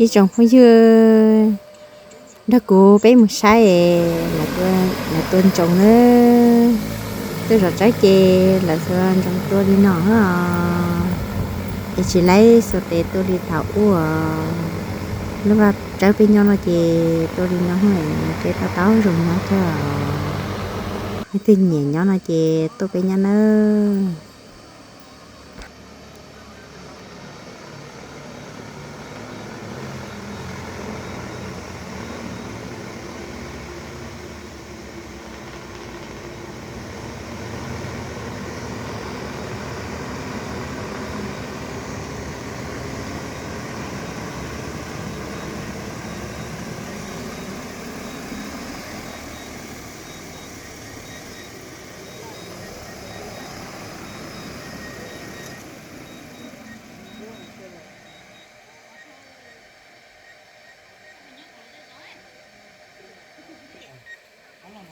Ib tsoom phooj ywg, nrog kuv peb mus saib, lawv tua ntsoov nawb. Tuaj zov tsawb ces lawv xuas ntsoov tua li no os. Es tsis laib xuas tes tua li thaum ub. Lub vaj tsawb peb nyob no ces tua li no, tsev tau taub zoo nyob kawg. Leej twg nyiam nyob no ces tuaj peb nyob nawb.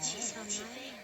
Tsis xav na.